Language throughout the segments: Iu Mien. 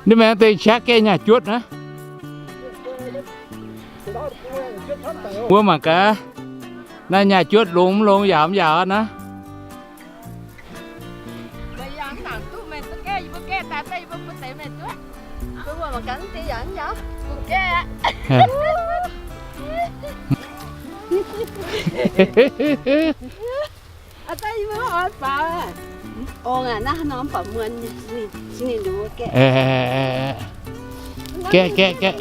Ninh mangc deix qaqv gaeqv nyaah juotv naaiv. Mbuo mangc gaax, naaiv nyaah juotv longx mv longx, yaauc mv yaauc naaiv. Gaeqv, gaeqv, gaeqv.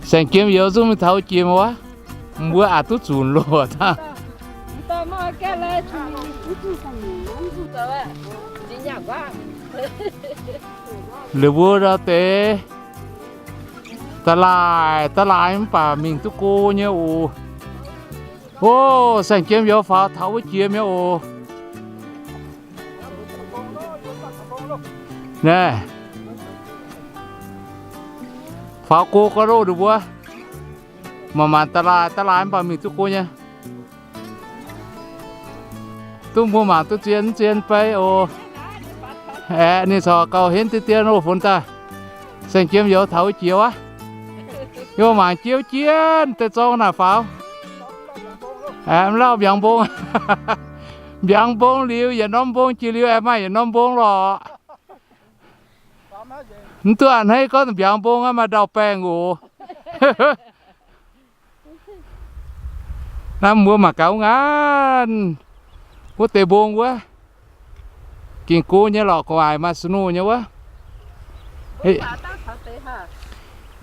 Saeng-jiem youz zungv mingh taux jiex wuov, mbuo aqc duqv zunc loh daaih. Lih mbuo ndau deix da'laaih, da'laaih mv baac mingh duqv go nyei oc. O, saeng-jiem youz faaux taux wuov jiex mi'aqv oc. Naaiv, faaux go gauh loh ninh mbuo. Manc manc da'laaih, da'laaih mv baac mingh duqv go nyei. Duqv mbuo mangc duqv zien mv zien fai oc. Aeqv, ninh corc gauh henv deix dien oc, funx daaih. Saeng-jiem youz taux wuov jiex wuov. Yie mbuo mangc jienv jien deix zorng naaic faaux. Aeqv, mv lauh mbiaangx mbong. Mbiaangx mbong liuz, yietc norm mbong jiex liuz aengx maaih yietc norm mbong lorqc. Mv duqv a'hneiv gorngv mbiaangx mbong aqv, maaih ndau-baengh oc. Naaiv mbuo mangc gaax wuov ngaanv, wuov deix mbong wuov. Gengh go nyei lorqc, gu'nguaaic maaih snow nyei wuov.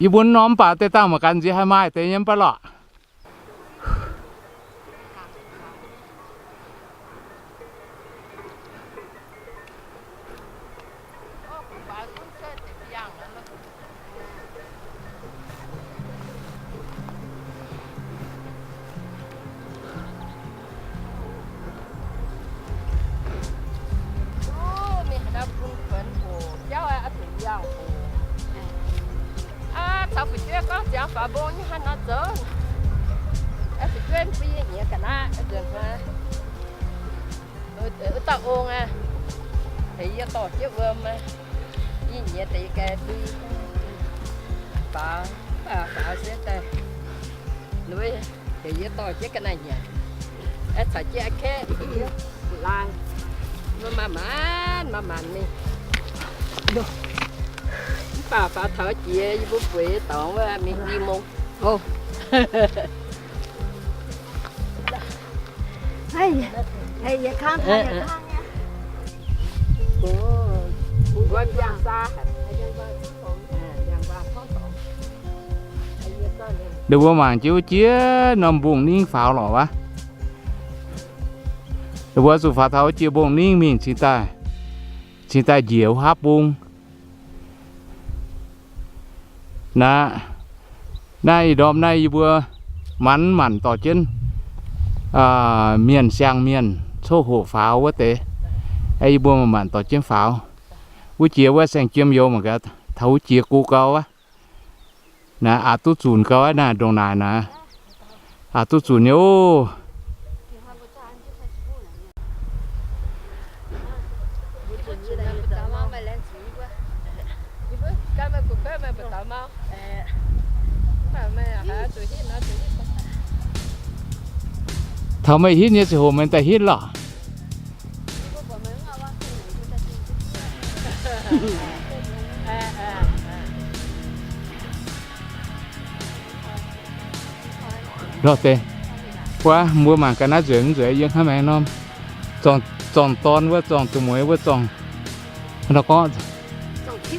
Yie mbuo norm mv baac deix dangh mangc gaax nziex haih maaih deix nyei mv baac lorqc. Caux fu'jueiv gorngv ziangx faaux mbong nyei hnangv nor zoux. Fu'jueiv mv bun yie nyiex ga'naaiv nzuonx hnoi. Wuov dauh ong aqv, heuc yie dorh jienv wuom aqv. Yie nyiex deix gai bui faaux, mv baac faaux se daaih heuc yie dorh jienv ga'naaiv nyanc, caux jienv a'kaeqv, fu'laang, mv maaih maanc, maaih maanc mingh. Mv baac faaux taux jiex yie mbuo bueix dorngx wuov mingh i mong. Ninh mbuo mangc jienv wuov jiex norm mbong ningv faaux lorqc wuov. Ninh mbuo zuqc faaux taux wuov jiex mbong ningv mingh cingx daaih, cingx daaih njiec wuov haav mbong. Naaiv, naaiv ih ndorm naaiv yie mbuo manc-manc dorh jienv mienh, siang-mienh coqv hoqc faaux wuov deix. Yie mbuo manc-manc dorh jienv faaux. Wuov jiex wuov saeng-jiem youz mangc gaax, taux wuov jiex go gau aqv. Naaiv aqc duqv zunc gau aqv, naaiv ndongc naaic naaiv aqc duqv zunc nyei oc. Taux meih hitv nyei ziangh hoc meih daaih hitv lorqc. Lorh deix, wuov mbuo mangc ga'naaiv nzueic mv nzueic yiem hnangv maengx norm. Zorngc dorn wuov, zorngc duqv mueiz wuov, zorngc, gorngv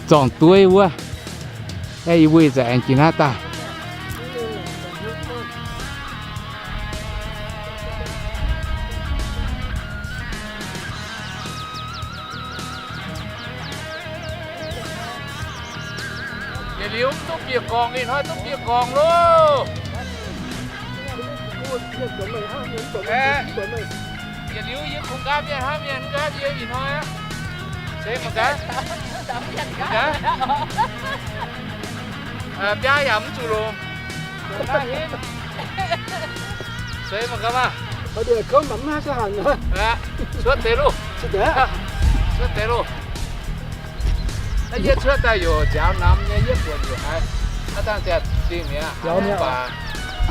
zorngc dueiv wuov. Aeqv, yie mbuo ih zanc aengx jiex naaiv daaih. Yietc liuz mv duqv bieqc gorngc, ih hnoi duqv bieqc gorngc loh. Yietc liuz yie kungx nqaai mienh hnangv, mienh nqaai yie ih hnoi aqv. Seix mangc gaax. Mangc gaax. Biaa yaac mv zuqc longc. Longc naaiv henv. Seix mangc gaax maah. Cuotv deix loh. Cuotv deix loh. Naaiv yie cuotv daaih yaac nziaaux namx nyei, yie buatc yaac haiz. Aav dangh ziangh zingh mi'aqv.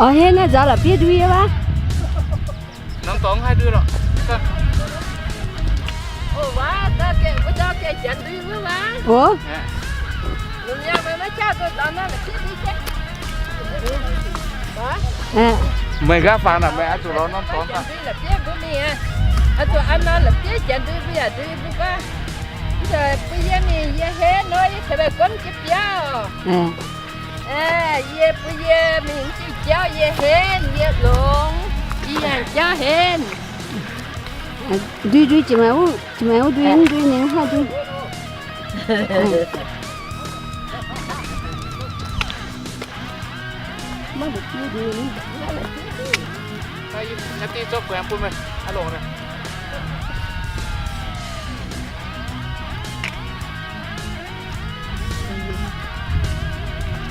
Oix henv naaiv nzaaux la'bieiv ndui wuov. Norm dorngx haih ndui lorqc. Oc. Meih nqaatv fangx naaic meih oix zuqc lorz norm dorngx daaih. Oix zuqc an norm la'bieiv janx ndui mbuo yaac ndui mbuo gorngv, mv zeiz bun yie mingh yie henv nor, yie ceix meih gunv jienv biauv. Yie bun yie mingh diuh jauv yie henv, yie longx, yie yangh jauv henv. Ndui ndui jiex maaih wuov, jiex maaih wuov ndui, ndui ninh haih ndui.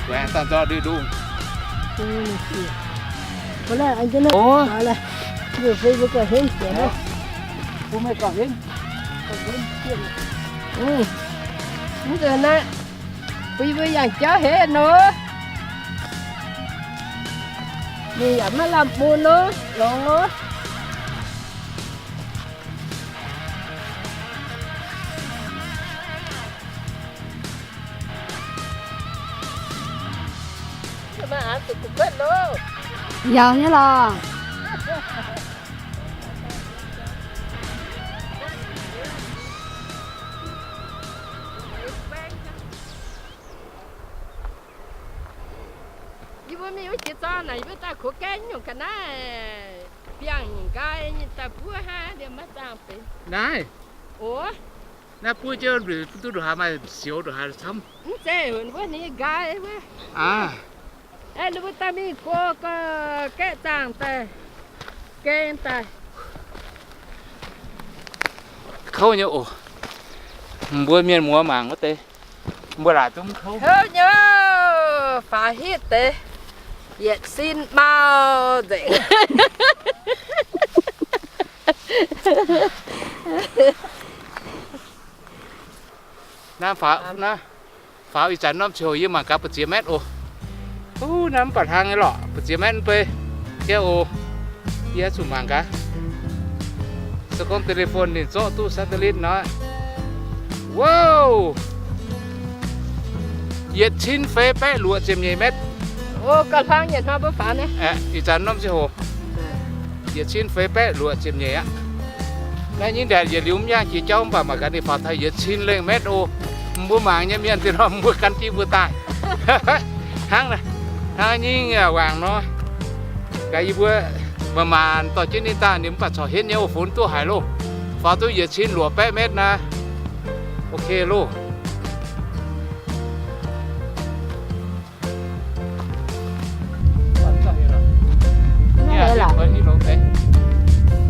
Guaengx daaih nzorc ndui ndungh. Mv nzunc naaiv, bun yie mbuo yangh jauv henv nor, ninh yaac maiv lamh mun nor, longx nor. Yaac nyei lorqc. Yie mbuo mingh wuov jiex zorng naaic, yie mbuo daaih kuv gaengv nyungc ga'naaiv, biangh nyungc nqaai daaih buov hnangv, liemh maiv zaangh benx. Naaiv, o, naaiv buov jienv nduqc, duqv nduqc haaix maaih sioux nduqc haaix camv. Mv zeiz, wuov ni nqaai wuov. Aa, ninh mbuo daaih mingh go gaeqv zaangh daaih, gaeng daaih. Kouv nyei oc. Mbuo mienh muoz mangc wuov deix, mbuo laaic zungv kouv. Kouv nyei, faaux hitv deix, yietc sin mau nzengc. Naaiv faaux, naaiv faaux ih zanc norm ziangh hoc yie mangc gaax bu'ziex metv oc. Huv, naaiv mv baac hlang nyei lorqc, bu'ziex metv mv bei. Jauv oc. Yie zuqc mangc gaax. Se gorngv telephone ninh zorqv duqv satellite nor, wow, yietc cin feix baeqv luoqc ziepc nyeic metv. Ih zanc norm ziangh hoc yietc cin feix baeqv luoqc ziepc nyeic aqv. Naaiv nyingv ndaatc yietc liuz mv yangh jiex jauv mv baac mangc gaax ninh faaux taux yietc cin lengh metv oc. Mbuo mangc nyei mienh zinh hnoi mbuo gan jienv mbuo daaih. Hnangv naaiv, hnangv nyingv wangc nor. Gaax yie mbuo maanc maanc dorh jienv ninh daaih, ninh mv baac corc henv nyei oc, funx duqv haic loh. Faaux duqv yietc cin luoqc baeqv metv naaiv. Ok loh.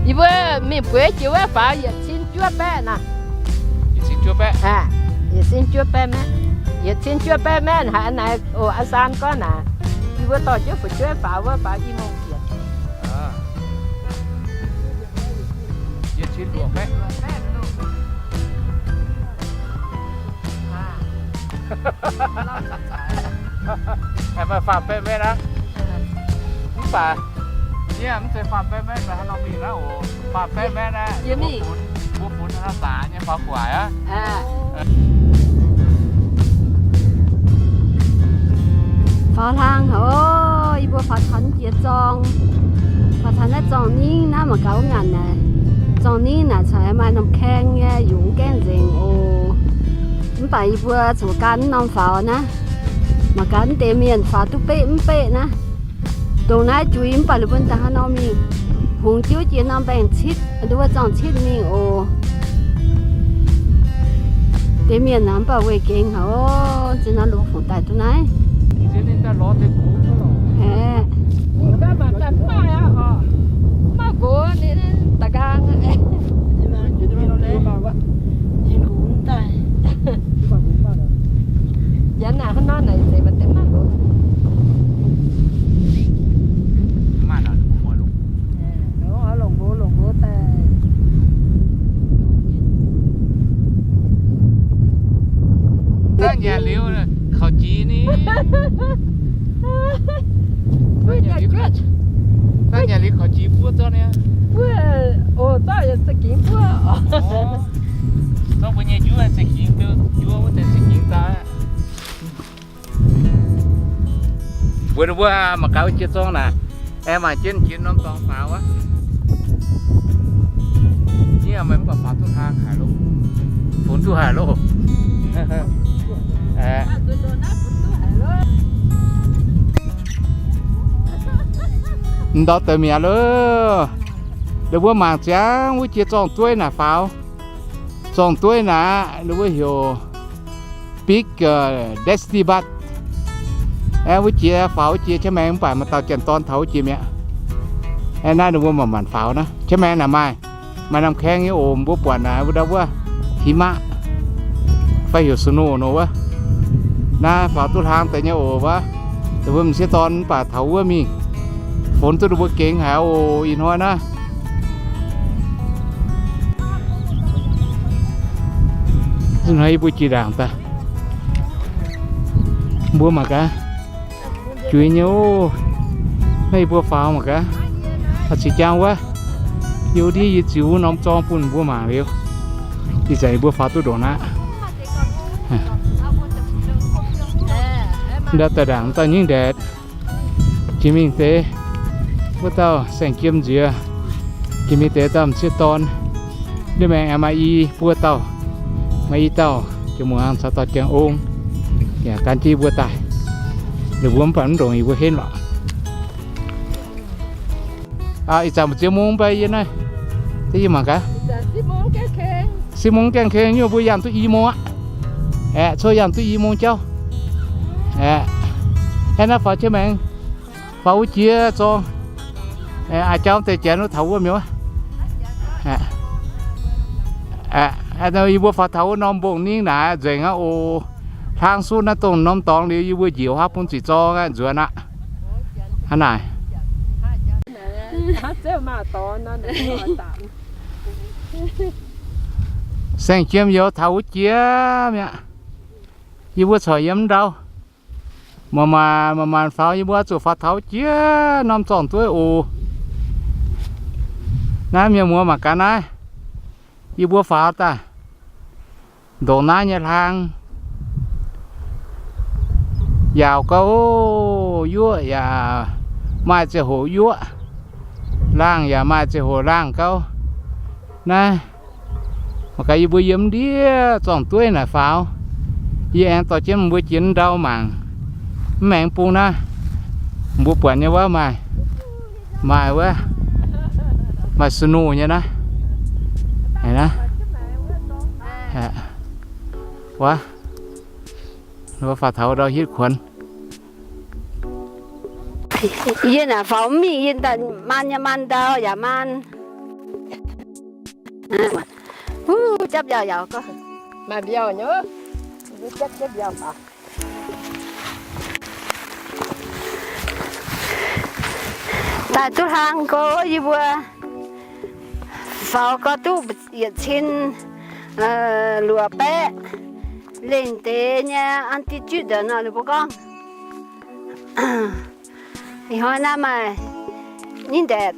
Yie mbuo mingh bueix jiex wuov faaux yietc cin juov baeqv naaic. Yietc cin juov baeqv. Yietc cin juov baeqv metv. Yietc cin juov baeqv metv haiz naaic oc, aa saan gorngv naaic. Yie mbuo dorh jienv fu'jueiv faaux wuov faaux i hungh jiex. Haiz maaih faam baeqv metv aqv. Mv baac yie mv zeiz faam baeqv metv, haaix nor mingh naaiv oc. Faam baeqv metv aqv. Mbuo funx, mbuo funx haaix nor zaqc nyei faaux gu'nguaaic aqv. Faaux hlang haic oc. Yie mbuo faaux taux jiex zorng, faaux taux naaiv zorng ningv naaiv mangc gaax wuov ngaanc naaic. Zorng ningv naaic corc maaih norm kaeng nyei, yungz gaengh nzengc oc. Mv baac yie mbuo zuqc gan norm faaux naaiv. Mangc gaax mv deix mienh faaux duqv beqv mv beqv naaiv. Dongh naaiv juix mv baac ninh mbuo daaih haaix nor mingh, hungx jiuv jiex norm mbaengx-citv, nduov zorng-citv mingh oc. Deix mienh naaic mv baac weih gengx haic oc. Zinh naaiv lungh fungc daaih duqv naaiv. Aeqv, maaih nqox ninh da'nqaang. Ninh hungx daaih. Korv jiex buov zorqv niaa. Buov, o, zorqv yaac za'gengh buov. Zorqv mbuo nyei njuov za'gengh, njuov wuov deix za'gengh daaih. Mbuo, mbuo mangc gaax wuov jiex zorng naaic, aengx mangc jienv jiex norm dorngx faaux wuov. Yie meih mv baac faaux duqv hlang haic loh, funx duqv haic loh. Ndau deix mi'aqv loh. Ninh mbuo mangc ziangx wuov jiex zorng-dueiv naaic faaux. Zorng-dueiv naaic ninh mbuo heuc Big, uh, Dusty Butte. Aeqv, wuov jiex faaux wuov jiex qiex maengx mv baac maaih dauh janx-dorn taux wuov jiex mi'aqv. Aeqv, naaiv ninh mbuo manc-manc faaux naaiv. Qiex maengx naaic maaih, maaih norm kaeng nyei oc, mbuo buatc naaic wuov ndau wuov, himaqv fai heuc snow nor wuov. Naaiv faaux duqv hlang deix nyei oc wuov. Ninh mbuo m'sieqv dorn mv baac taux wuov mingh, funx duqv ninh mbuo gengx haic oc ih hnoi naaiv. Ih hnoi yie mbuo jiex ndaangc daaih. Mbuo mangc gaax. Juiz nyei oc. Naaiv yie mbuo faaux mangc gaax. A'cix jaang wuov. Yie ndiev yie ziux wuov norm zorng bun mbuo mangc liuz. Ih zanc yie mbuo faaux duqv ndongc naaiv. Ndau daaih ndaangc dauh nyingv ndaetc. Jiex mingh deix wuov dauh saeng-jiem nziex. Jiex mingh deix dauh m'sieqv dorn. Ndiev maengx aengx maaih i buo dauh, maaih i dauh jiex muangx caux dauh jangx ong yaac gan jienv yie mbuo daaih. Ninh mbuo mv baac mv ndongc yie mbuo henv lorqc. Ih zanc mbu'ziex mungz mbai yie naaiv? Yie mangc gaax. Six mungz gaengh keng nyei, mbuo yangh duqv i mungz aqv. Aeqv, cuotv yangh duqv i mungz jauv. Aeqv, naaiv faaux qiex maengx, faaux wuov jiex zorng. Aa, jauv deix janx wuov taux wuov mi'aqv. Yie mbuo faaux taux wuov norm mbong-ningv naaic nzengc aqv oc. Hlang sutv naaiv dongh norm dorngx liuz, yie mbuo njiec haav bun ziqc zorng aqv, nzuonx aqv. Hnangv naaic. Saeng-jiem youz taux wuov jiex mi'aqv. Yie mbuo corc yiem ndau. Maaih maanc, maaih maanc faaux, yie mbuo zuqc faaux taux wuov jiex norm zorng-dueiv oc. Naaiv mienh muoz mangc gaax naaiv. Yie mbuo faaux daaih ndongc naaiv nyei hlang. Yaauc gauh yuoqv yaac maaih ziangh hoc yuoqv. Laangh yaac maaih ziangh hoc laangh gauh. Naaiv mangc gaax yie mbuo yiem ndiev zorng-dueiv naaic faaux. Yie aengx dorh jienv mbuo jiex ndau mangc. Mv maengx bung naaiv, mbuo buatc nyei wuov maaih, maaih wuov, maaih snow nyei naaiv. Wuov, faaux taux ndau hitv kuonx. Yie naaic faaux mv mingh, yie daaih maan nyei maan ndau yaac maan. Wuov, japv mbiauh yaac gorngv maaih mbiauh nyei, japv, japv mbiauh faaux. Daaih duqv hlang gorx, yie mbuo faaux gorx duqv yietc cin luoqc baeqv lengh deix nyei an diuh juiv ndongc nor, ninh mbuo gorngv. Ih hnoi naaiv maaih nyingv ndaetc,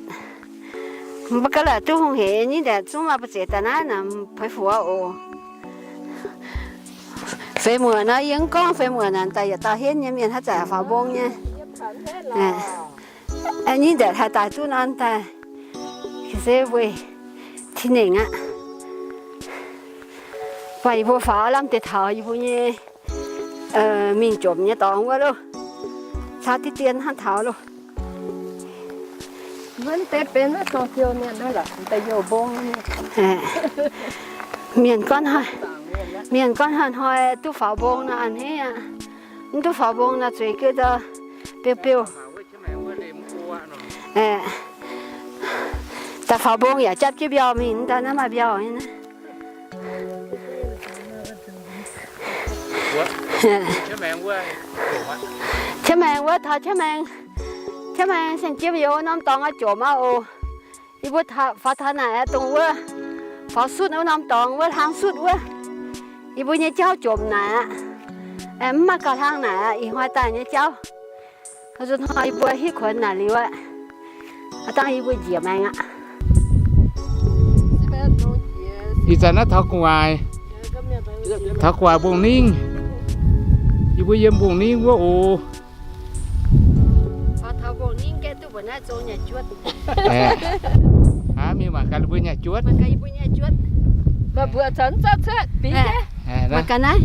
mbuo gaax laaix duqv hungh hec nyingv ndaetc zungv maaih mbu'ziex daaih naaiv naaic peix fu'jueiv oc. Feix muonc nor, yie mv gorngv feix muonc naaic daaih yietc dauh henv nyei mienh haaix zanc faaux mbong nyei. Nyingv ndaetc haih daaih duqv nor daaih, se weic tin nengh aqv. Baac yie mbuo faaux lamh deix taux yie mbuo nyei mingh jomc nyei dorngx wuov loh. Caa diqv dien hnangv taux loh. Mienh gorngv, mienh gorngv hnoi-hnoi duqv faaux mbong nor a'hneiv aqv. Mv duqv faaux mbong nor zueiz gau daaih biouv-biouh. Daaih faaux mbong yaac japv jienv mbiauh mingh, daaih naaiv maaih mbiauh nyei naaiv. Qiex maengx wuov taux qiex maengx, qiex maengx saeng-jiem youz norm dorngx aqv jomc aqv oc. Yie mbuo faaux taux naaic dongh wuov, faaux sutv wuov norm dorngx wuov hlang sutv wuov, yie mbuo nyei jauv jomc naaic aqv. Mv maaih gauh hlang naaic aqv, ih hnoi daaih nyei jauv. Nzunc hnoi yie mbuo hitv kuonx naaic liuz aqv. Aav dangh yie mbuo njiec maengx aqv. Ih zanc naaiv taux gu'nguaaic, taux gu'nguaaic mbong-ningv. Yie mbuo yiem mbong-ningv wuov oc. Aeqv, mingh mangc gaax ninh mbuo nyaah juotv. Mbuo caux cuotv, mangc gaax naaiv.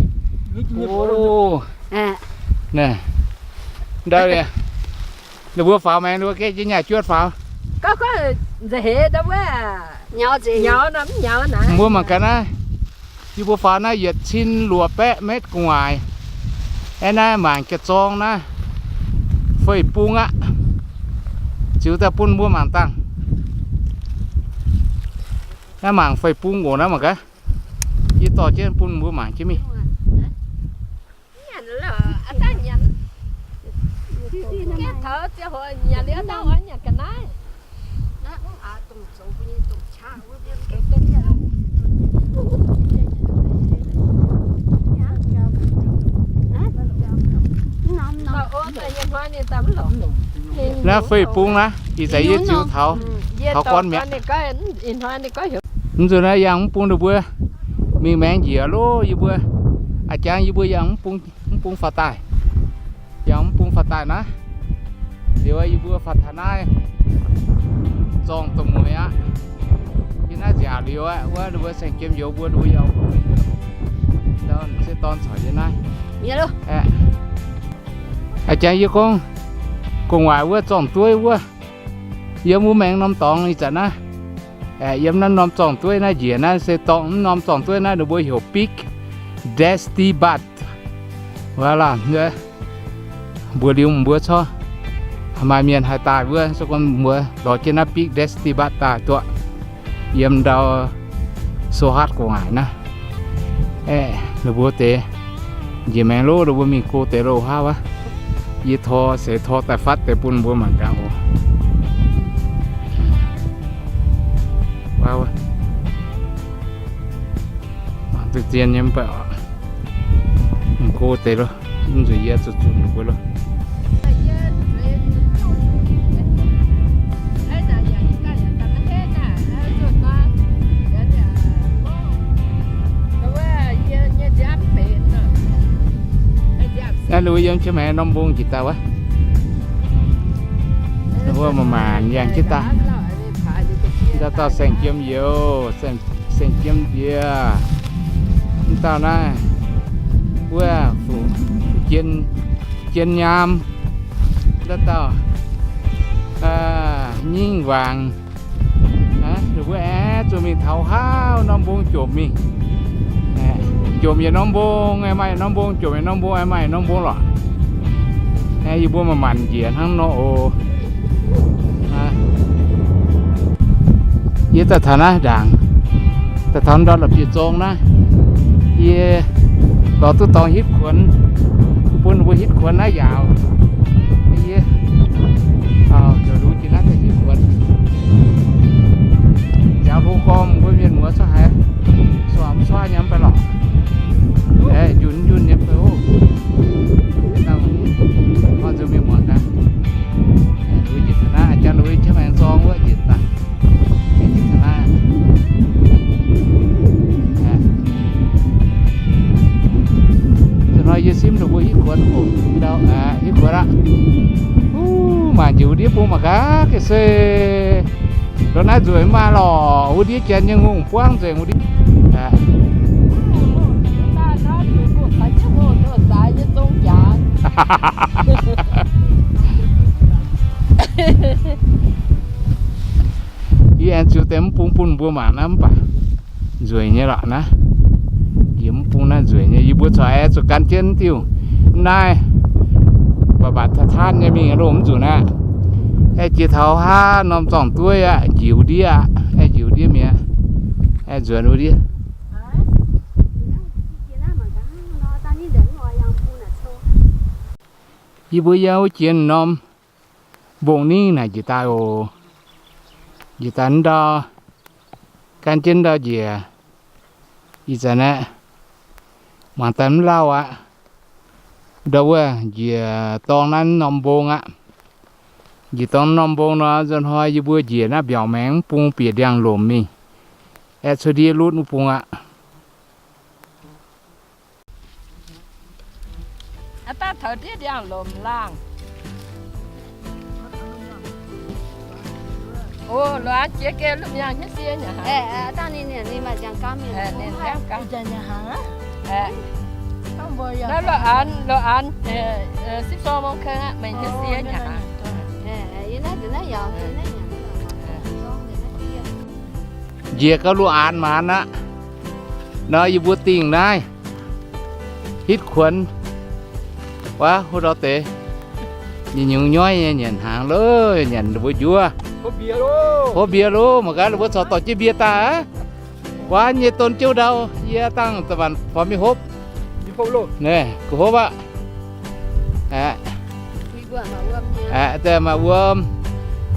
Ndau, ninh mbuo faaux maengx ninh mbuo gaeqv jienv nyaah juotv faaux. Mbuo mangc gaax naaiv. Yie mbuo faaux naaiv yietc cin luoqc baeqv metv gu'nguaaic. Aeqv, naaiv mangc jiex zorng naaiv, fei bung aqv. Ziux daaih bun mbuo mangc dangh. Naaiv mangc fei bung oc, naaiv mangc gaax. Yie dorh jienv bun mbuo mangc jienv mingh. Naaiv fei bung naaiv, ih zanc yie ziux taux, taux gorn mi'aqv. Mv nzunc naaiv yangh mv bung ninh mbuo mingh maengx njiec loh. Yie mbuo, a'jangv yie mbuo yangh mv bung, mv bung faaux daaih. Yangh mv bung faaux daaih naaiv. Liuz yie mbuo faaux taux naaiv zorng dongh mueiz aqv. Yie naaiv nziaauc liuz aqv, wuov ninh mbuo saeng-jiem youz mbuo, ninh mbuo yaac ndau se dorn corc yie naaiv. A'jangv yie gorngv gu'nguaaic wuov zorng-dueiv wuov, yiem wuov maengx norm dorngx ih zanc naaiv. Aeqv, yiem naaiv norm zorng-dueiv naaiv njiec naaiv se dorngx, mv norm zorng-dueiv naaiv ninh mbuo heuc Big Dusty Butte. Wuov laanh mbuo liuz mbuo corc maaih mienh haih daaih wuov, se gorngv mbuo lorz jienv naaiv Big Dusty Butte daaih duqv yiem ndau Sohat gu'nguaaic naaiv. Aeqv, ninh mbuo deix njiec maengx loh, ninh mbuo mingh go deix loh haav wuov. Yie tor seix tor daaih fatv deix bun mbuo mangc gaax oc. Mangc duqv zien nyei mv baac mingh go deix loh, mv nzunc yie zuqc zunc mbuo loh. Naaiv ninh mbuo yiem qiex maengx norm mbong njiec daaih wuov. Ninh mbuo maanc maanc yangh jienv daaih. Ndau dauh saeng-jiem youz, saeng-jiem nziex. Mv dauh naaiv wuov fu-, jien, jien nyaam. Ndau dauh nyingv waangc. Ninh mbuo aeqv, zuqc mingh taux haav norm mbong jomc mingh. Jomc yietc norm mbong, aengx maaih yietc norm mbong, jomc yietc norm mbong, aengx maaih yietc norm mbong lorqc. Yie mbuo maanc maanc njiec hnangv nor oc. Yie daaih taux naaiv ndaangc, daaih taux ndau la'bieiv-zorng naaiv. Yie lorz duqv dorngx hitv kuonx, bun mbuo hitv kuonx naaiv yaauc. Yie heuc lungz jiex naaiv daaih hitv kuonx. Nziaaux hlo gorngv mbuo mienh muoz cuotv haiz suav mv cuotv nyei mv baac lorqc. Njunh njunh nyei mv baac oc. Nzuonx mingh muangx daaih. Lui njiec taux naaiv, jangx lui jienv maengx zorng wuov njiec daaih. Ih hnoi yie simv ndongc mbuo hitv kuonx oc, ndau hitv kuonx aqv. Maanc njiec wuov ndiev bung mangc gaax, ga'sie se ndortv naaiv nzueic mv maaih lorqc, wuov ndiev janx nyei ngongh buangv nzengc wuov ndiev. Yie aengx ziux deix mv bung bun mbuo mangc naaiv mv baac nzueic nyei lorqc naaiv. Yie mv bung naaiv nzueic nyei, yie mbuo corc aengx zuqc gan jienv diuh naaiv mbaac mbaac taan taan nyei mingh loh mv nzunc aqv. Aengx jiex taux haav norm zorng-dueiv aqv, njiec wuov ndiev aqv, aengx njiec wuov ndiev mi'aqv, aengx nzuonx wuov ndiev. Yie mbuo yiem wuov jiex norm mbong-ningv naaic njiec daaih oc. Njiec daaih ndau, gan jienv ndau njiec. Ih zanc aeqv, mangc daaih mv lauh aqv. Ndau wuov njiec dorng naaiv norm mbong aqv. Njiec dongh norm mbong nor, nzunc hnoi yie mbuo njiec naaiv mbiaauc maengx mv bung bieqc ndiangx-lomc mingh, aeqv, cuotv ndiev lutv mv bung aqv. Aa, daaih taux ndiev ndiangx-lomc laangh. O, lorz an jiex geh lutv miangh hnyouv sie nyei hnaangx. Naaiv lorz an, lorz an, sipv sorng mong keng aqv, meih hnyouv sie nyei hnaangx. Njiec gauh luoqc aanx maanz aqv. Nor yie mbuo dingh naaiv hitv kuonx wuov, huv ndau deix, nyungc-nyungc nyoiv nyei nyanc hnaangx loh, nyanc mbuo njuov. Hopv mbie loh, mangc gaax ninh mbuo corc dorh jienv mbie daaih aqv. Guaav nyei don jiouv ndau, yie dangh da'maanc faaux mingh hopv. Naaiv, gu'hopv aqv. Aeqv, da'maanc wuom,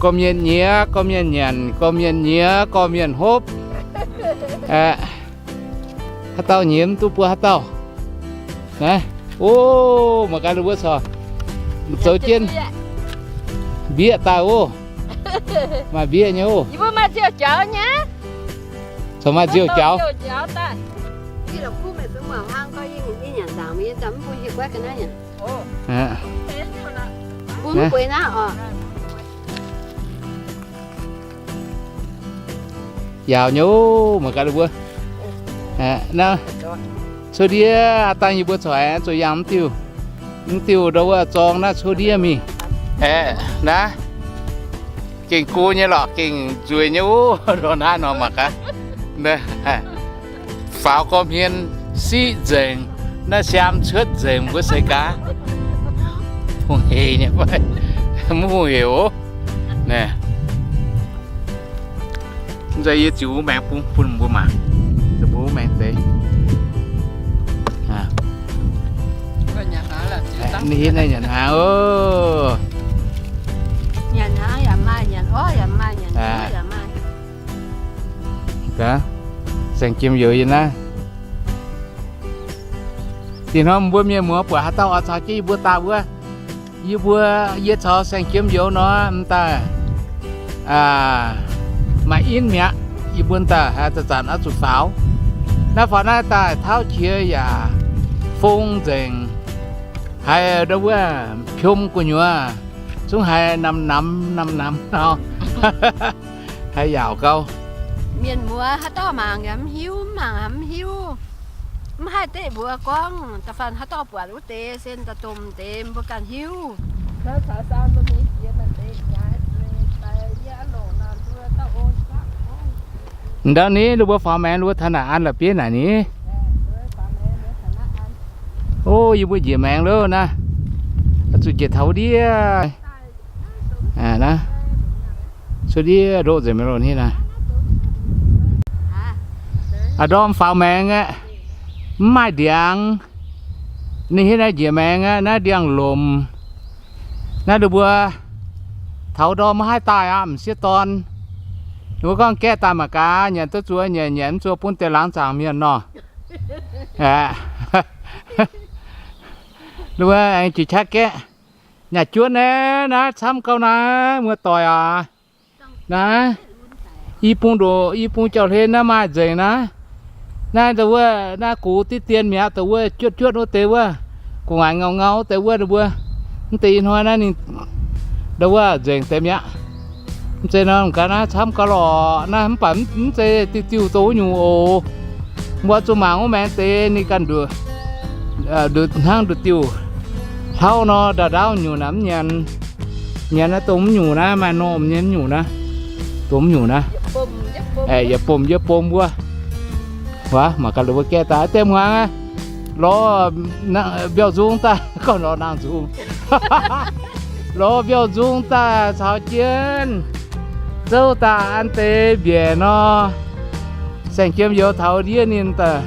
gorqv-mienh nyiex, gorqv-mienh nyanc, gorqv-mienh nyiex, gorqv-mienh hopv. Aeqv, haaix dauh nyiex mv duqv buo haaix dauh. Naaiv, o, mangc gaax ninh mbuo corc zoux jienv mbieqv daaih oc. Maaih mbieqv nyei oc. Corc maaih nziouv jaux. Yaauc nyei oc, mangc gaax ninh mbuo. Naaiv, cuotv ndiev aav dangh yie mbuo corc aengx zuqc yangh mv diuh, mv diuh ndau wuov zorng naaiv cuotv ndiev mingh. Aeqv, naaiv gengh go nyei lorqc, gengh nzueic nyei oc. Ndortv naaiv nor mangc gaax. Faaux gorqv-hmien siqv nzengc, naaiv siaam cuotv nzengc mbuo seix gaax. Hungh hec nyei fai? Mv hungh hec oc. Naaiv, mv zeiz yie ziux wuov maengx bung bun mbuo mangc, mbuo wuov maengx deix. Ninh hitv naaiv nyanc hnaangx oc. Nyanc hnaangx yaac maaih, nyanc orv yaac maaih, nyanc juov yaac maaih. Saeng-jiem youz yie naaiv. Dinh hnoi mbuo mienh muoz buatc haaix dauh oix caux jienv yie mbuo daaih wuov, yie mbuo, yie caux saeng-jiem youz nor m'daaih maaih inv mi'aqv. Yie mbuo m'daaih haaix zanc-zanc oix zuqc faaux. Naaiv faaux naaiv daaih tauv qiex yaac fong nzengc, haiz ndau wuov piom gu'nyuoz, zungv haiz namx-namx namx-namx nor. Haiz yaauc gau. Mienh muoz haaix dauh mangc yaac mv hiuv, mv mangc yaac mv hiuv. Mv haih deic mbuox gorngv, da'faanh haaix dauh buatc wuov deix sen da'domh deix mbuo ganh hiuv. Ndau ni, ninh mbuo faaux maengx ninh mbuo taux naaic an la'bieiv naaic ni. O, yie mbuo njiec maengx loh naaiv, zuqc njiec taux ndiev. Cuotv ndiev ndoqv nzengc mi'aqv loh ni naaiv. A'ndorm faaux maengx aeqv, mv maaih ndiangx. Ninh hiuv naaiv njiec maengx aeqv, naaiv ndiangx-lomc. Naaiv ninh mbuo taux ndorm maiv haih daaih aqv, m'sieqv dorn. Ninh mbuo gorngv gaeqv daaih mangc gaax, nyanc duqv zuov nyanc, nyanc mv zuov bun deix laangz zaangc mienh nor. Aeqv, ninh mbuo aengx jiex qaqv gaeqv. Nyaah juotv naaiv, naaiv camv gauh naaiv, muoz-doic aac. Naaiv, i bung ndoqc, i bung jauv-hlen naaiv maaih nzengc naaiv. Naaiv ndau wuov, naaiv gux diqv dien mi'aqv, ndau wuov juotv juotv wuov deix wuov, gu'nguaaic ngau ngau wuov deix wuov, ndau wuov, mv deix ih hnoi naaiv ninh ndau wuov nzengc deix mi'aqv. Mv zeiz nor, m'gaax naaiv camv gauh lorqc naaiv, mv baac mv zeiz diuh diuh dongh wuov nyungc oc. Mbuo zuqc mangc wuov maengx deix ninh ganh nduqc, nduqc hnangv nduqc diuh hlauv nor, ndaauv ndaauv nyungc naaic mv nyanc. Nyanc naaiv dongh mv nyungc naaiv, maaih normh nyei mv nyungc naaiv, dongh mv nyungc naaiv. Yietc bomb yietc bomb wuov. Waac, mangc gaax ninh mbuo gaeqv daaih deix hmuangx aqv. Lorz mbiauh nzung daaih, gorngv lorz nangh nzung. Lorz mbiauh nzung daaih caux jienv zouv daaih an deix mbiaeqc nor. Saeng-jiem youz taux ndiev ninh daaih,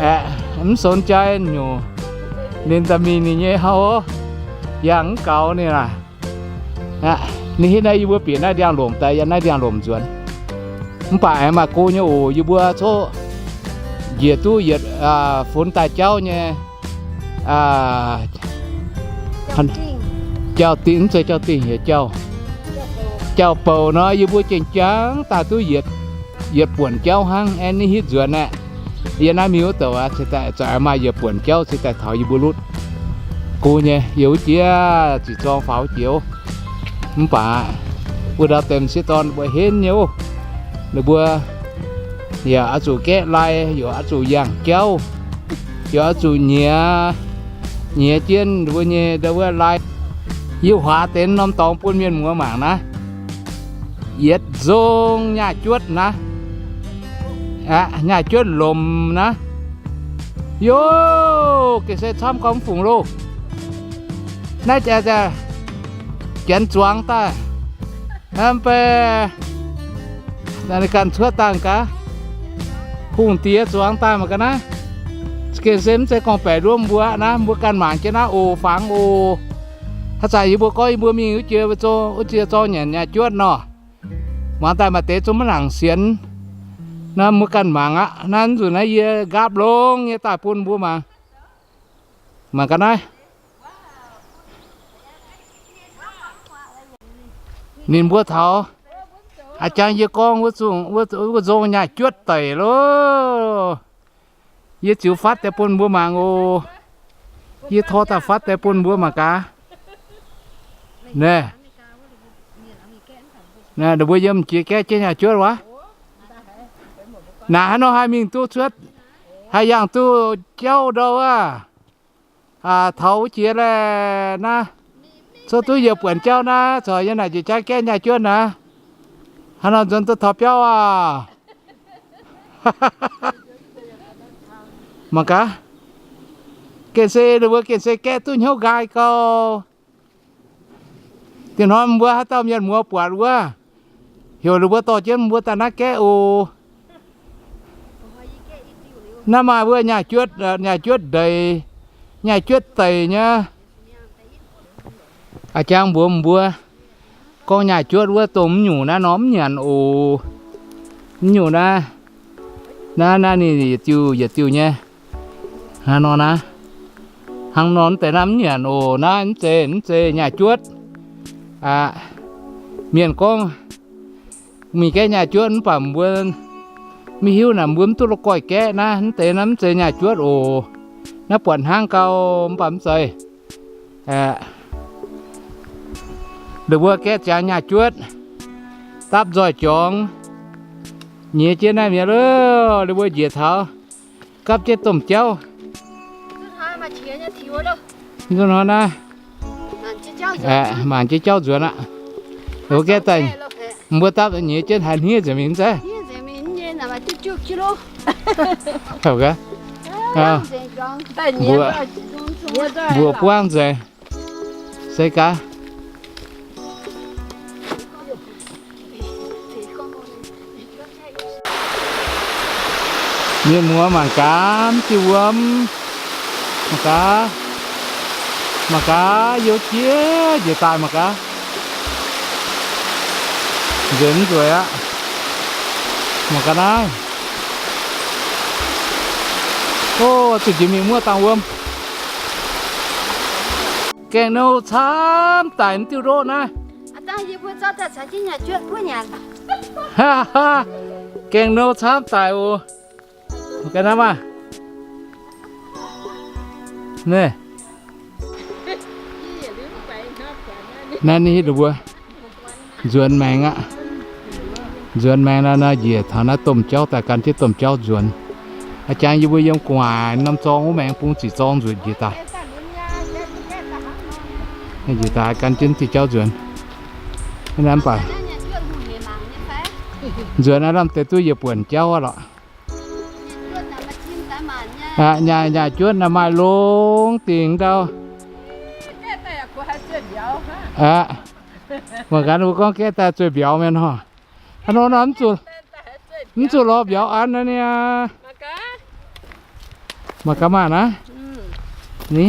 aeqv, mv sonx jai nyungc, ninh daaih mingh ninh nyei hauv, yangh mv gaux ninh aac. Ninh hitv naaiv yie mbuo bieqc naaiv ndiangx-lomc daaih, yangh naaiv ndiangx-lomc nzuonx. Mv baac aengx maaih go nyei oc, yie mbuo coqv njiec duqv yietc funx daaih jauv nyei. Jauv-dingh, mv zeiz jauv-dingh, heuc jauv, jauv-bouc nor, yie mbuo jeng jangv daaih duqv yietc, yietc buonc jauv hnangv, aengx ninh hitv nzuonx aeqv. Yie naaiv mingh wuov douc aqv, ceix daaih za'gengh maaih yietc buonc jauv ceix daaih taux yie mbuo lutv gu nyei, yie wuov jiex ziqc zorng faaux wuov jiex oc. Mv baac wuov ndau deix m'sieqv dorn mbuo henv nyei oc. Ninh mbuo yaac oix zuqc gaeqv lai, yaac oix zuqc yangh jauv, yaac oix zuqc nyiex, nyiex jienv ninh mbuo nyei ndau wuov lai. Yie huaax deix norm dorngx bun mienh muoz mangc naaiv. Yietc nzong nyaah juotv naaiv. Aqv, nyaah juotv lomc naaiv. Yoh, gengh se camv gorngv mv fungc loh. Naaiv jaax, jaax, janx zuangx daaih. Mv bei, ganh cuotv dangh gaax. Hungh diex zuangx daaih mangc gaax naaiv. Gengh se mv zeiz gorngv-baeqc nduov mbuo aqv naaiv, mbuo ganh mangc jienv naaiv oc, fangx oc. Haaix zanc yie mbuo gorngv yie mbuo mingh wuov jiex, wuov jiex zorng nyanc nyaah juotv nor, muangx daaih maaih deix zungv maiv nangc sienx. Naaiv mbuo ganh mangc aqv. Naaiv nzunc naaiv yie nqaapv longx nyei daaih bun mbuo mangc. Mangc gaax naaiv. Ninh mbuo taux, a'jang yie gorngv wuov zungv, wuov, wuov nzong nyaah juotv deic loh. Yie ziux fatv deix bun mbuo mangc oc. Yie tor daaih fatv deix bun mbuo mangc gaax. Naaiv, naaiv, ninh mbuo yiem jiex gaeqv jienv nyaah juotv wuov. Naaiv haaix nor haih mingh duqv cuotv, haih yangh duqv jauv ndau wuov. Taux wuov jiex laeh naaiv, cuotv duqv yietc buonc jauv naaiv, corc yiem naaic jiex jaav gaeqv nyaah juotv naaiv. Haaix nor nzuonx duqv taux biauv aah? Mangc gaax, gengh se ninh mbuo gengh se gaeqv duqv hnyouv nqaai gau. Diex hnoi mbuo haaix dauh mienh muoz buatc wuov, heuc ninh mbuo dorh jienv mbuo daaih naaiv gaeqv oc. Naaiv maaih wuov nyaah juotv, nyaah juotv ndeic, nyaah juotv deic nyei. A'jang mbuox mbuo, gorngv nyaah juotv wuov dongh mv nyungc naaiv nor mv nyanc oc. Mv nyungc naaiv, naaiv, naaiv ninh yietc diuh yietc diuh nyei. Hnangv nor naaiv, hnangv nor mv deix naaiv mv nyanc oc. Naaiv mv zeiz, mv zeiz nyaah juotv. Aqc, mienh gorngv mingh gaeqv nyaah juotv mv baac mbuo mv hiuv naaic, mbuo mv duqv lo goih gaeqv naaiv. Mv deix naaiv mv zeiz nyaah juotv oc. Naaiv buatc hnangv gau mv baac mv zeiz. Aqc, ninh mbuo gaeqv ziangx nyaah juotv, dapv nzoih jorngx, nyiex jienv naaiv mi'aqv loh. Ninh mbuo njiec taux gapv jienv domh jauv. Nzunc hnoi naaiv, mangc jienv jauv nzuonx aqv. Ninh mbuo gaeqv daaih, mbuo dapv nyiex jienv haiz hniev nzengc mingh mv zeiz? Mbuoqc, mbuoqc buangv nzengc. Se gaax. Mienh muoz mangc gaax, mv diuh wuom. Mangc gaax, mangc gaax, youh jiex njiec daaih mangc gaax. Nzueic mv nzueic aqv. Mangc gaax naaiv. O, zuqc jiex mingh muoqv dangh wuom. Gaengh nou camv daic mv diuh ndoqv naaiv. Gaengh nou camv daic oc. Ga'naaiv maah. Naaiv, naaiv ninh hitv mbuo nzuonx maengx aqv. Nzuonx maengx naaiv, naaiv njiec taux naaiv domh jauv daaih, gan jienv domh jauv nzuonx. A'jang yie mbuo yiem gu'nguaaic norm zorng wuov maengx bung ziqc zorng nzuonx njiec daaih. Njiec daaih gan jienv diuh jauv nzuonx. Naaiv mv baac nzuonx naaiv lamh deix duqv yietc buonc jauv aqv lorqc. Aqv, nyaah, nyaah juotv naaiv maaih longx dingc ndau. Aqv, mangc gaax mbuo gorngv gaeqv daaih zueih mbiauz mienh hnangv. Hnangv nor mv zuqc, mv zuqc lorz mbiauz an naaiv niaa. Mangc gaax maah naaiv. Ni,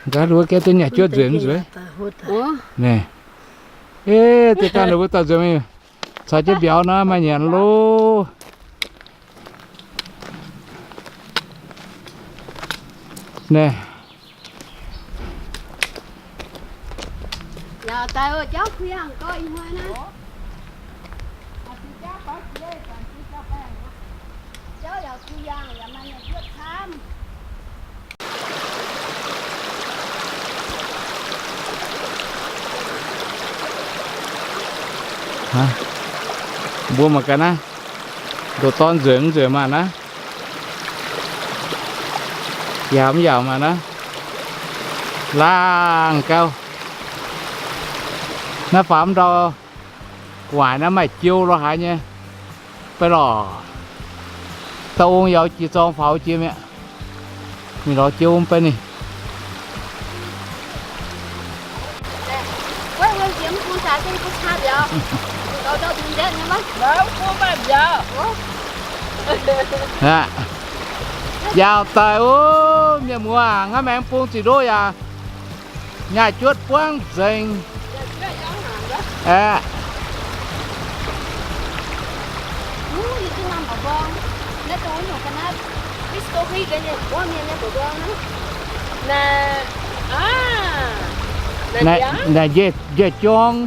mangc gaax ninh mbuo gaeqv duqv nyaah juotv nzueic mv nzueic. Naaiv, eh, deix dangh ninh mbuo dorh nzuonx mingh caux jienv mbiauz naaiv maaih nyanc loh. Naaiv, Daaih jauv kuh yangh gorx ih hnoi naaiv. Jauv yaac kuh yangh yaac maaih nyaah juotv camv. Mbuo mangc gaax naaiv, ndoqc dorn nzueic mv nzueic maah naaiv. Yaac mv yaac maah naaiv. Laangh gau. Naaiv faaux mv ndau, gu'nguaaic naaiv maaih jiou lorz haaix nyei. Beiv lorqc. Dauh ong yaac jiex zorng faaux jiex mi'aqv. Mingh lorz jiou mv beiv ninh. Aqv, njaaux daaih ov, mienh muoz, nqa'maengx bung ziqc ndoqv yaac nyaah juotv buangv nzengc. Aeqv, naaiv njiec jorng.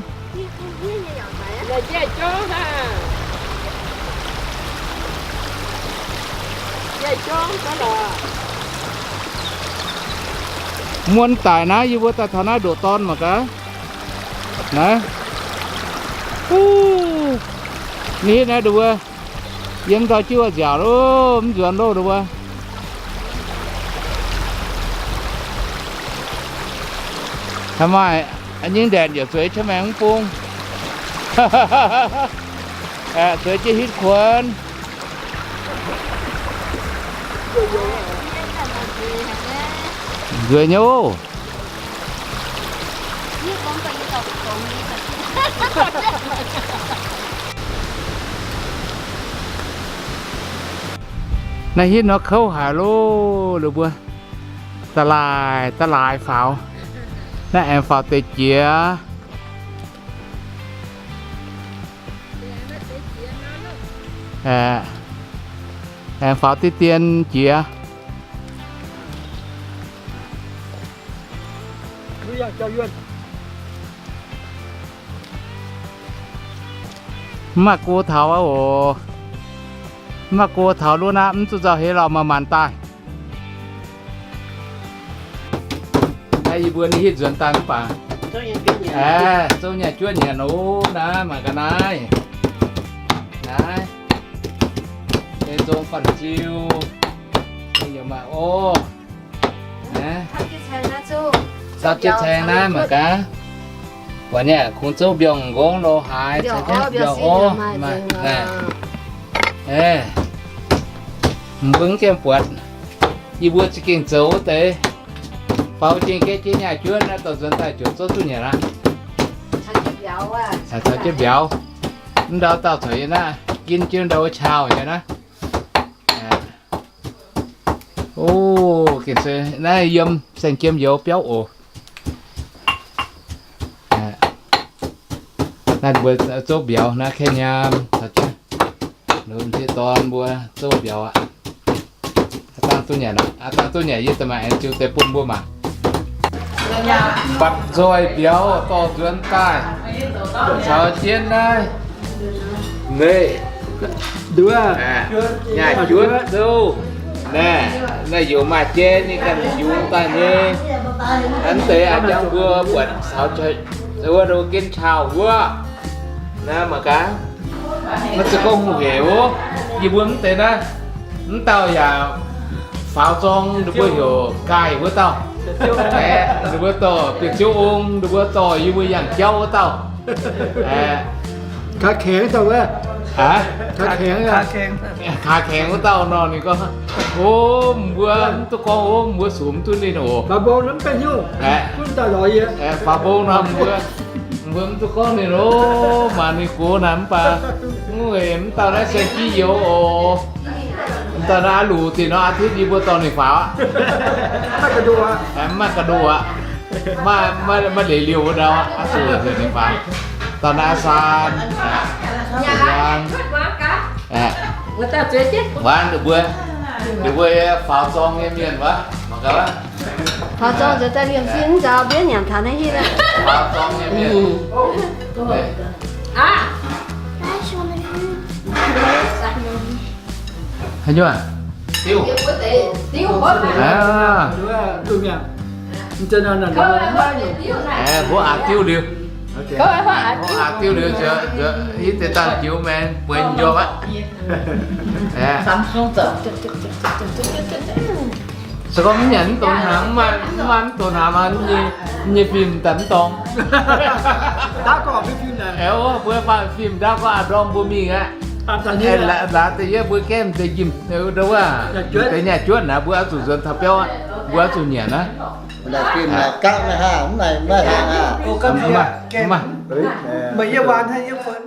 Muonc daic naaiv yie mbuo daaih taux naaiv ndoqc dorn mangc gaax. Naaiv, ninh hitv naaiv nduov, yiem ndau jiuv nziaauc loh, mv nzuonx loh nduov. Maaih nyingv ndaetc yaac zueiz qaqv maengx mv bung. Zueiz jienv hitv kuonx. Nzueic nyei oc. Naaiv hitv nor kouv haic loh, ninh mbuo. Da'laaih, da'laaih faaux. Naaiv aengx faaux deix jiex. Aengx faaux diqv dien jiex. Mv maaih go taux aqv oc. Mv maaih go taux luov naaiv, mv zuqc nzauh heix lauh, manc-manc daaih. Naaiv yie mbuo ninh hitv nzuonx daaih mv baac, aeqv, zouv nyaah juotv nyanc oc. Naaiv mangc gaax naaiv. Naaiv, ei zong fanh ziu, yaac maaih orv. Caux jienv caeng naaiv mangc gaax. Buatc nyei, kungx zouv mbiorngz nqorngv lo haaix, caux jienv mbiorngz orv. M'bung jienv buatc, yie mbuo za'gengh zoux wuov deix, faaux jiex gaeqv jienv nyaah juotv naaiv dorh nzuonx daaih ziouc zouv duqv nyanc aqv. Caux jienv mbiauz, mv ndau dauh corc yie naaiv ginv jienv ndau wuov qauh nyei naaiv. O, gengh se naaiv yiem saeng-jiem youz biauv oc. Naaiv mbuo zouv mbiauz naaiv, kaeqv nyaam caux jienv m'sieqv dorn mbuo zouv mbiauz aqv. Aav dangh duqv nyanc, aav dangh duqv nyanc, yie daaih maaih aengx ziux deix bun mbuo mangc. Mbatc nzoih mbiauz dorh nzuonx daaih, caux jienv naaiv, naaiv, nduov, nyaah juotv zouv. Naaiv, naaiv yaac maaih jai ninh ganh yungz daaih nyei. Hnangv deix a'jang mbuo buatc caux wuov gen caux wuov. Naaiv mangc gaax, maiv zeiz gorngv hungh hec ov. Yie mbuo mv deix naaiv, mv dauh yaac faaux zorng ninh mbuo heuc gaaih wuov dauh. Ninh mbuo dorh Bieqc Ziouv Ong, ninh mbuo dorh yie mbuo yangh jauv wuov dauh. Kaax kaengx dauh wuov. Kaax kaengx wuov dauh nor, ninh gorngv, o, mbuo mv duqv gorngv, o, mbuo sux mv duqv ninh oc. Faaux mbong nor mbuo, mbuo mv duqv gorngv ninh oc. Maaih ninh gox naaic mv baac, mv dauh naaiv saeng-jiv youz oc. Mv dauh naaiv aav luc dinh nor, aav tiv yie mbuo dorh ninh faaux aqv. Mv maaih ga'ndoh aqv. Maiv leiz liouh wuov ndau aqv, aav zuqc heuc ninh faaux. Dauh naaiv aa saan, wuov ninh mbuo, ninh mbuo faaux zorng nyei mienh wuov, mangc gaax wuov. Taux zorng nzuonx daaih liemh fim mv nzaaux mbienv nyanc taux naaiv hitv aqv. Haaix nyungc? Diuv. Mbuo aqc diuv liuz. Mbuo aqc diuv liuz, hitv deix dangh jiuz maengx bueix njormh aqv. Se gorngv mv nyanc mv donx hnaangx, mv maaih mv donx hnaangx, nyei fim daaih mv dorngx. Mbuo faanh fim ndaauv gorngv a'ndorm mbuo mingh aqv. Laaix deix yie mbuo gaengh deix njimv, wuov, deix nyaah juotv naaic mbuo oix zuqc nzuonx taux biauv aqv. Mbuo oix zuqc nyanc aqv. Maaih yie waan haiv yie fun.